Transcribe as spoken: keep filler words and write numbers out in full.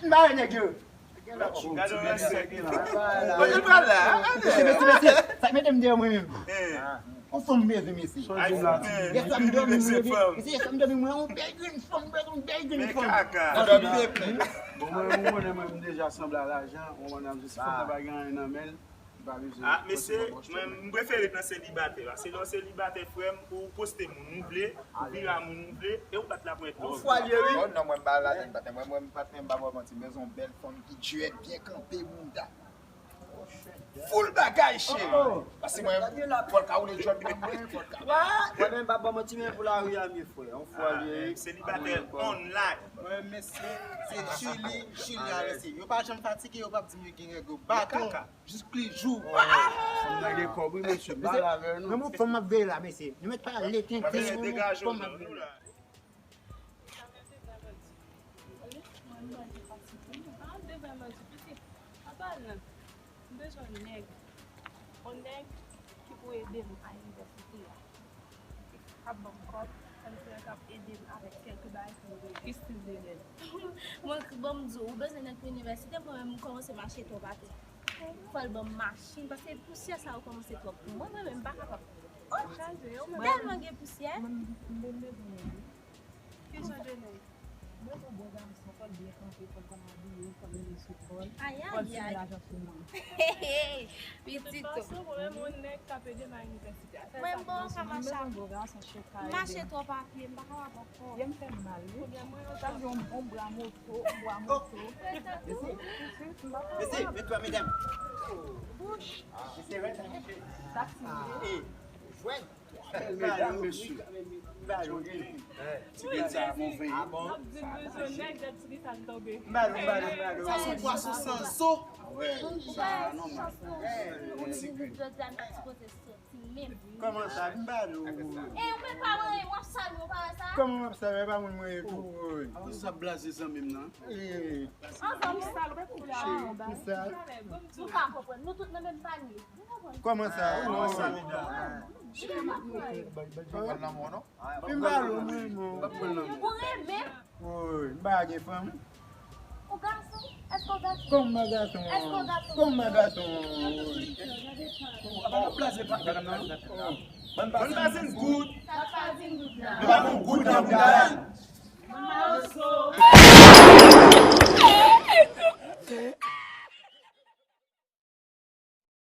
M ba yo nèg yo. Gade yon respè ki la. Kote l pral la? Mesye, mesye, mesye, sa k mete m deyò mwen menm. Eh. On fanm bezwen mesye. Ay, men. Yè swa m dòmi mwen, mesye, yè swa m dòmi mwen, on bèl grenn fanm, on bèl grenn fanm. Men kaka. Bon, mwen, mwen, mwen, mwen, m deja sanble a lajan, mwen, mwen, jis fanm nan pa gen anyen nan men l. Ah, mesye, mwen, m prefere nan selibatè. Paske lè w selibatè, frè m, ou poste moun ou vle, ou vire a moun ou vle, e ou bat la pou entwòl. Yon fwa l ye, wi. Oh non, mwen, m pa ladann, patnè. Mwen, mwen, patnè, m pa ba w manti, m bezwen yon bèl fanm ki djwèt, byen kanpe, bouda. Full bagay, cheri. Paske mwen, fò l ka woule djòb li menm, fò l ka. Mwen menm, m pa ba w manti, men pou lari a, m ye, frè. Yon fwa l ye, wi. Selibatè online. Mwen, mesye, se Chili, Chili a, mesye. Yo pa janm fatige, yo p ap di m yo gen règ yo. Baton. Jis pli jou. Fanm nan gen kòb, wi, mesye. Bal avè nou. Nan mon fanm ap veye la, mesye. Nou mèt pale tenten, nan mon fanm ap veye la. Mwen, mwen, mwen fatige. Ah, de vrèman di pitit. Apa nan. M bezwen yon nèg. Yon nèg ki pou ede m a inivèsite a. K ap ban m kòb, sa vle di k ap ede m avèk kèlke bagay pou mwen. Ki stil de nèg? Mwen, ban m di w, ou bezwen nèg pou inivèsite, mwen menm m kòmanse mache twòp atè. Fò l ban m machin, paske pousyè sa yo kòmanse twòp pou mwen, mwen menm m pa kapab. Oh, tèlman gen pousyè. Mwen, m, m, m bezwen nèg, wi. Ki jan de nèg? Mwen, yon bon gason, fò l byen kanpe, fò l konn abiye, fò l mennen sou kò l, fò l siyen lajan sou mwen. Pitit. De tout fason, mwen menm, yon nèg k ap ede m a inivèsite a. Mwen, bon, ka mache. Mwen, m bezwen gwo gason, chèf ka ede m. Mache twòp a pye, m pa kapab ankò. Pye m fè m mal, wi. Sa gen yon, yon bra moto, yon bwa moto. Mesye, mesye, mesye, medam. Bouch. Mesye, rete, mesye. Taksi. Eh, jwèt. Medam, mesye. Ti grenn sa bon veye. N ap di l bezwen nèg, gad ti grenn sa l tonbe. M ba nou, m ba nou, m ba nou. Sa se yon pwason san zo. Wi, sa nòmal. Yon ti grenn. Jodi a, m pa sipoze soti menm. Kòman sa? M ba nou. E ou menm pa manyen, w ap salye, w pa wè sa? Kòman m ap salye? E pa moun mwen ye tou, wi. Avan sa blaze zanmi m nan. Eh. Ansanm. Cheri, m sal. Nou pa konprann. Nou tout nan menm panye. Kòman sa? Kòman sa, medam? Ou pa pran lanmò, non? Pi m ba l mwen, non. Ou renmen? Woy, m pa gen fanm. Ou gason? Èske w gason? Kòman m pa gason? Èske w gason? Kòman m pa gason? Apa w blaze pa madanm nan? Bann bazen goud. Sa pa di goud la. Nou pa gon goud nan bouda l. Mawozo.